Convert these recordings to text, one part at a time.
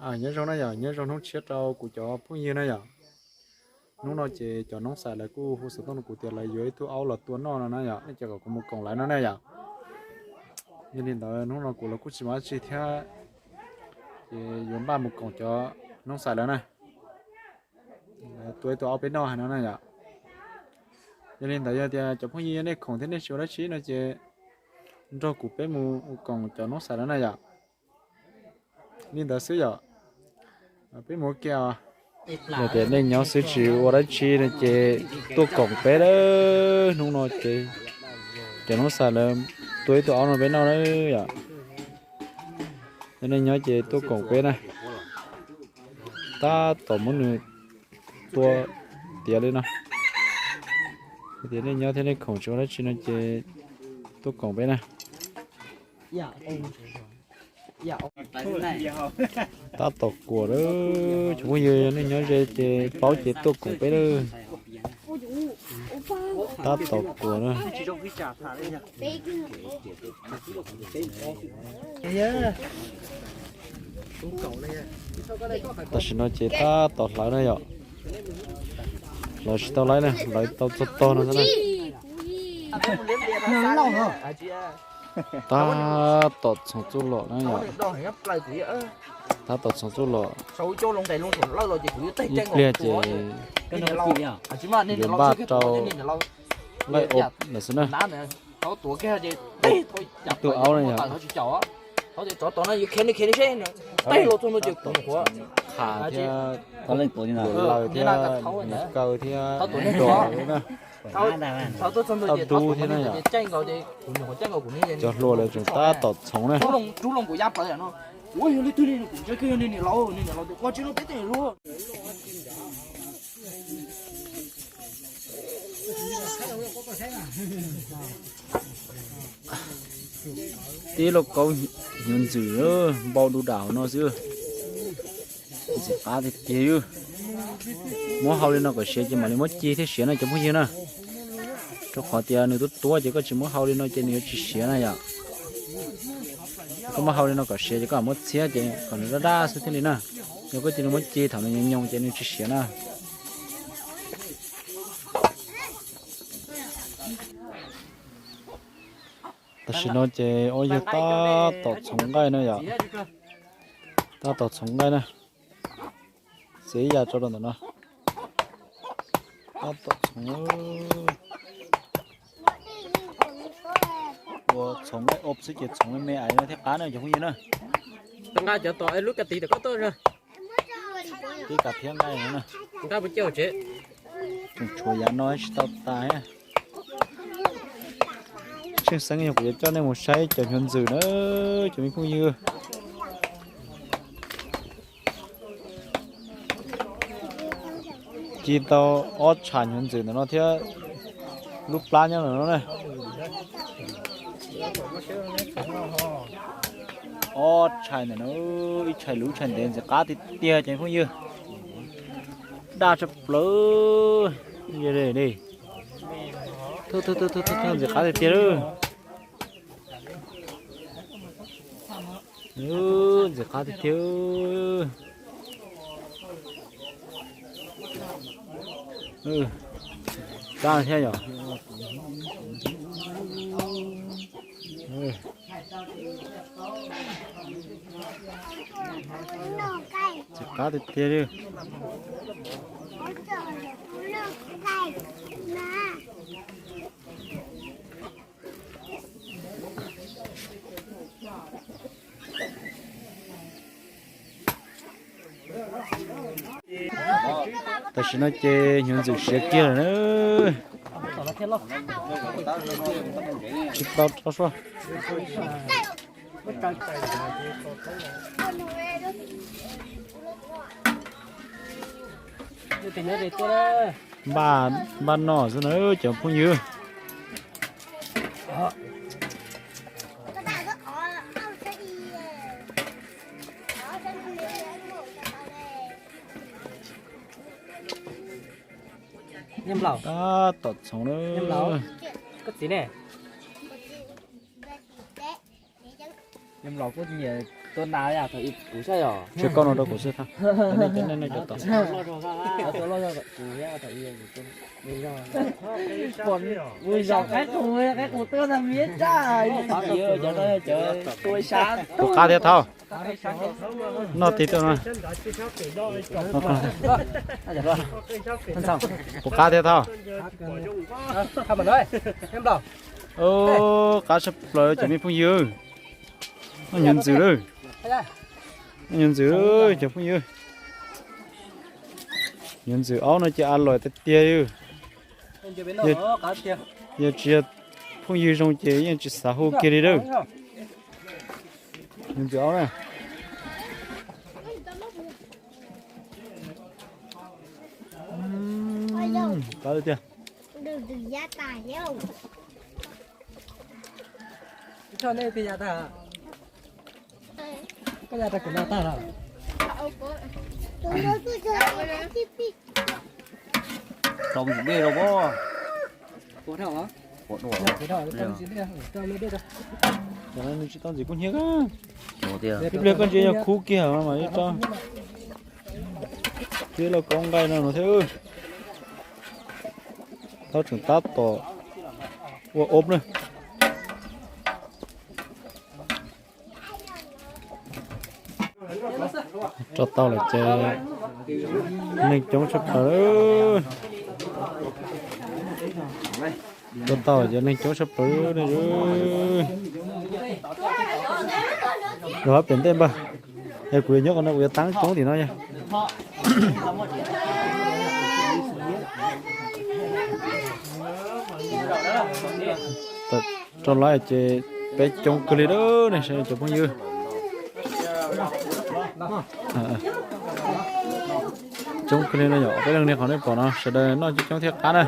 Nyob zoo na yom, nyob zoo hnub tshiab rau kuv cov phooj ywg na yom. Hnub no ces cov noob xais lawv kuj hu xov tooj rau kuv tias lawv yuav ib tug aub los tua noj no na yom, nej cia kom kuv mus koom lawv no na yom. Yog li ntawd hnub no kuv los kuj tsis muaj dab tsi thiab, ces yuav npaj mus koom cov noob xais lawv na. Lawv tua ib tug aub peb noj hais no na yom. Yog li ntawd yog tias cov phooj ywg nej khoom thiab nej tsis ua dab tsi no ces nrog kuv peb mus koom cov noob xais lawv na yom. Li ntawd xwb yom. Peb mus ua ke os. Yog tias nej nyob xwb tsis ua dab tsi no ces tuaj koom peb lawm. Hnub no ces cov noob xais lawv tua ib tug aub no peb noj na yom. Yog nej nyob ces tuaj koom peb na. Tab tom muab nws tua tiav li no. Yog tias nej nyob thiab nej khoom tsis ua dab tsi no ces tuaj koom peb na. Tab tom kuam lawm, cov phooj ywg nej nyob ze ces paub ces tuaj koom peb lawm. Tab tom kuam na. Tam sim no ces tab tom hlawv na yom. Hlawv tsis tau laib na, hlawv tau txog tog no xwb na. Tab tom txhoov txuj lom na yom. Tab tom txhoov txuj lom. Ib pliag ces yuav npaj rau laij ob lawm xwb na. Ib tug aub na yom. Qha thiab, laws thiab, kaw thiab, dua na. Tau dub thiab na yom. Cov hluas lawv tseem tab tom txhoov na. Tib lauj kaub hnyuv ntxwm npau du dam hauv no xwb. Ntxim qab tiag tiag. Muab hau li no kom siav ces mam li muab ci thiaj siav na cov phooj ywg na. Rau qhov tias nws tuab tuab ces koj tsis muab hau li no ces nws yuav tsis siav na yom. Koj muab hau li no kom siav ces koj muab txhiab ces kom nws daj daj xwb thiaj li na. Yog koj cia li muab ci thaum nws nyoos nyoos ces nws tsis siav na. Tam sim no ces ua yawg tab tom txhoov nqaij na yom. Tab tom txhoov nqaij na. Txiav ib yam tso rau ntawm no. Tab tom txhoov. Ua txhoov nqaij ob xwb ces txhoov me me ais no thiaj qab na cov phooj ywg na. Nqa cov tom lub ka tis tom koj tuaj. Tib kav thiab nqaij no na. Nqa puas coj tsev. Tseem tshuav yav no tsis tau tas. Tsheej xeeb yog kuv yuav coj nej mus saib cov hnyuv ntxwm na, cov me phooj ywg. Ci tau ob tshais hnyuv ntxwm ntawm no thiab lub plab nyob ntawm no na. Ob tshais ntawm no, ib tshais luv ib tshais ntev ntxim qab tiag tiag cov phooj ywg. Daj tshaj plaws. Ntxim qab tiag tiag lawm. Ntxim qab tiag tiag. Daj thiab yom. Ntxim qab tiag tiag li. Tam sim no ces hnyuv ntxwm siav kiag lawm na. Tsis tau rau suab. Npaj noj xwb na cov phooj ywg. Tab tom txhoov lawm. Koj txiv ne? Yog laus kuj nyiam Tua nas yog thaum ib kuv saib os. Tsis koj no rau kuv xwb thaum. Cov nej cov nej nej cov tod. Tua loj zog kuv thiab thaum ib kuv tua. Mus zov qaib qus, qaib qus tuaj tag miv tag. Cov no cov tua sab. Puas qab thiab thaum? Noj tig tuaj no. Puas qab thiab thaum? Qab tshaj plaws cov me phooj ywg. Noj nyuv ntxwm lawm. Noj nyuv ntxwm cov phooj ywg. Nyuv ntxwm aub no ces a lawm tiag tiag li. Yog tsis yog phooj ywg zoo ces yeej tsis xav hu kiag li lawm. Nyuv ntxwm aub na. Qab tiag. Rau ntsis dej rau pob. Cov no nws tsis tau ntxim kub hnyiab. Ib pliag koj ntsia yog khub kiag mas ib tsob. Tib lauj kaub nqaij no no thiab. Thaub tseem tab tom ua ob na. Tso tau lawm ces neeg coob tshaj plaws. Tso tau lawm ces neeg coob tshaj plaws ne. Los hab pem ntej npawg, es kuv yuav nyob qhov no kuv yuav taab coob tim no. Rau lawm ces peb coob kawg li lawm ne cov phooj ywg. Coob kawg li no yom, peb leeg li qhov nej pom no sawv daws noj coob coob thiab qab na.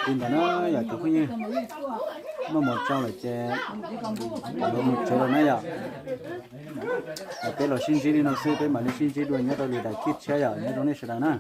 Li ntawd na yom cov phooj ywg, muaj mov tsau lawm ces yuav mus tsev lawm na yom. Peb los sib ntsib li no xwb, peb mam li sib ntsib dua nyob rau lwm daim clip tshiab yom, nyob zoo nej sawv daws na.